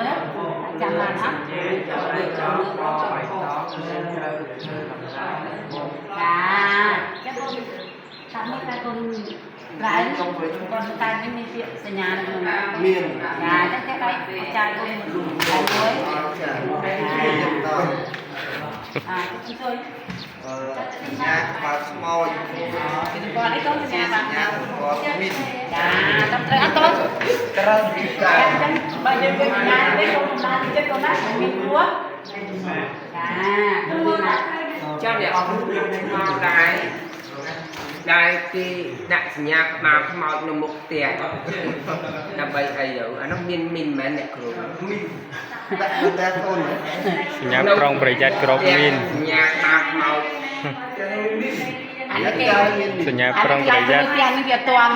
មើលចាំបានអត់ ចង់បបៃតងយើងត្រូវធ្វើដំណើរ ចាចាំកូនតាមមើលតែកូនប្រែគាត់តែនេះមានពាក្យសញ្ញានៅក្នុងនោះ មាន ចាចឹងតែដៃចាយកូនមួយមួយ ចាខ្ញុំដល់ អាជួយ អឺសញ្ញាក្បាលខ្មោច ពីគាត់នេះកូនសញ្ញាបាន សញ្ញាគាត់មីន ចាតាមត្រូវអត់តូច ត្រូវពីកា ចាចឹងបើយើងទៅសញ្ញានេះកូនកំដៅចិត្តកូនណាមានព្រោះចាដូចណា ចាំអ្នកអស់លោកមកដែរដែលគេដាក់សញ្ញាក្បាលខ្មោចនៅមុខផ្ទះដើម្បីអីទៅអានោះមានមីនមែនអ្នកគ្រូ មីនដាក់នៅតែកូន សញ្ញាប្រុងប្រយ័ត្នគ្រាប់មីន សញ្ញាក្បាលខ្មោច អានេះគេ សញ្ញាប្រុងប្រយ័ត្ន ផ្ទះនេះវាអត់ទាន់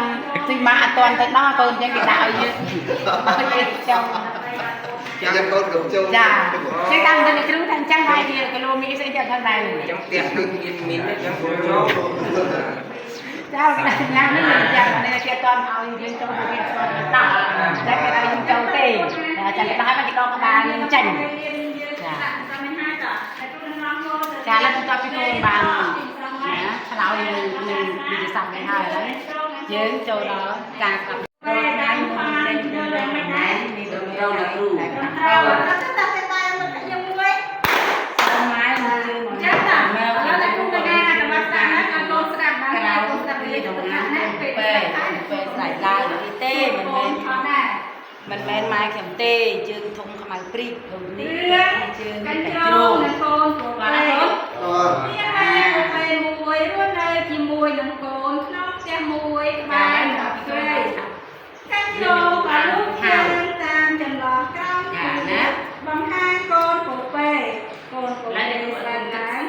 ទីមកអត់ទាន់ទៅដល់កូនចឹងគេដាក់ឲ្យយើងឲ្យយើងចង់ ចាំកូនកុំចូល ចាចឹងតាមទៅគ្រូថាអញ្ចឹងហើយវាគីឡូមីស្អីទៀតខាងដែរ ចឹងផ្ទះនោះមានមីនទេចឹងគ្រូចូល ចាគេដាក់សញ្ញានេះចានេះគេអត់ទាន់ឲ្យយើងចូលទៅគេអត់ទាន់ទៅដល់តែគេឲ្យយើងចូលទេចាគេដាក់ឲ្យមកគេដកក្បាលយើងចេញចាចាឡើយបន្ទាប់ពីកូនបានណាឆ្លើយនឹងវិទ្យាសាស្ត្រនេះហើយឥឡូវយើងចូលដល់ការស្ដាប់ពេលដៃមុនចេញពីរងមិនដែរនេះទៅ ត្រូវអ្នកគ្រូ ត្រូវ តែតែតែមកខ្ញុំមួយ ម៉ែមកជើងមក ចឹងតាឥឡូវតែគ្រូកញ្ញាអាត្មាស្ដាប់ណាឲ្យកូនស្ដាប់បាន ក្រៅ កូនស្ដាប់ ពី វា ក្នុង ទៅណា ណា ពេល ពេលពេលស្រែកឡើងនេះទេមិនមែន អត់ដែរ មិនមែនម៉ែខ្ញុំទេជើងធំខ្មៅព្រីកដូចនេះ រឿង ជើង កញ្ ក ជ្រោ ជ្រោង ងនិងកូនព បាទ ពែ កូន អឺ មានម៉ែពពែមួយរស់នៅជាមួយនឹងកូនក្នុងផ្ទះមួយក្បែរនឹងព្រៃកញ្ជ្រោងក៏លូកជើងតាមចន្លោះក្រោម ចាណា បង្ហាញកូនពពែកូនពពែស្ដាប់ឡើង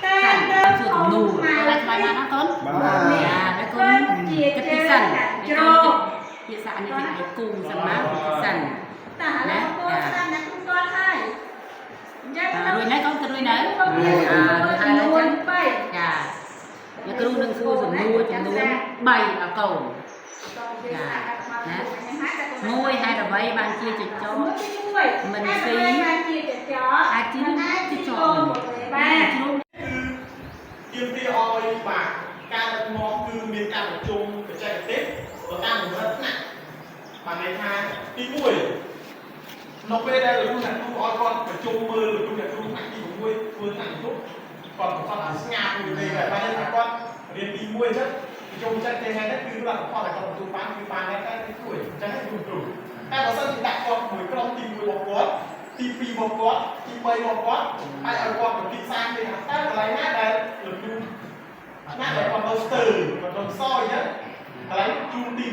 តែទៅ សួរទំនួលឡើយស្បាយបានណាកូន បាទ ចាហើយកូនគិតពីសិន ជ្រោង ភាសានេះគេឲ្យគូសិនមកគិតសិន តាឥឡូវកូនស្ដាប់អ្នកគ្រូគាត់ហើយអញ្ចឹង រួចនៅកូនទៅរួចនៅ កូនចំនួន3 ចាអ្នកគ្រូនឹងសួរសំណួរចំនួន3ដល់កូន ចាណា មួយហេតុអ្វីបានជាចចក មិនស៊ីបានជាចចក អាចជា អាច ចច ជាកូនបាន ជ្រុំ ទាមទារឲ្យបាទការដឹកនាំគឺមានការប្រជុំបច្ចេកទេសទៅតាមកម្រិតថ្នាក់បានន័យថាទី1នៅពេលដែលលោកអ្នកគ្រូឲ្យគាត់ប្រជុំមើលលោកអ្នកគ្រូថ្នាក់ទី6ធ្វើថ្នាក់បន្ទប់គាត់បង្ខំឲ្យស្ងាត់មួយទេហើយបានន័យថាគាត់រៀនទី1អញ្ចឹងប្រជុំបច្ចេកទេសថ្ងៃនេះគឺលទ្ធផលដែលគាត់ទទួលបានគឺបានតែទី1អញ្ចឹងគ្រូគ្រូតែបើសិនជាដាក់គាត់មួយក្រុមទី1របស់គាត់ទី2របស់គាត់ទី3របស់គាត់ហើយឲ្យគាត់ទៅពិសាគ្នាថាតើកន្លែងណាដែលលោកគ្រូ ណាដែលគាត់នៅស្ទើគាត់នៅសអញ្ចឹងកន្លែងជូនទី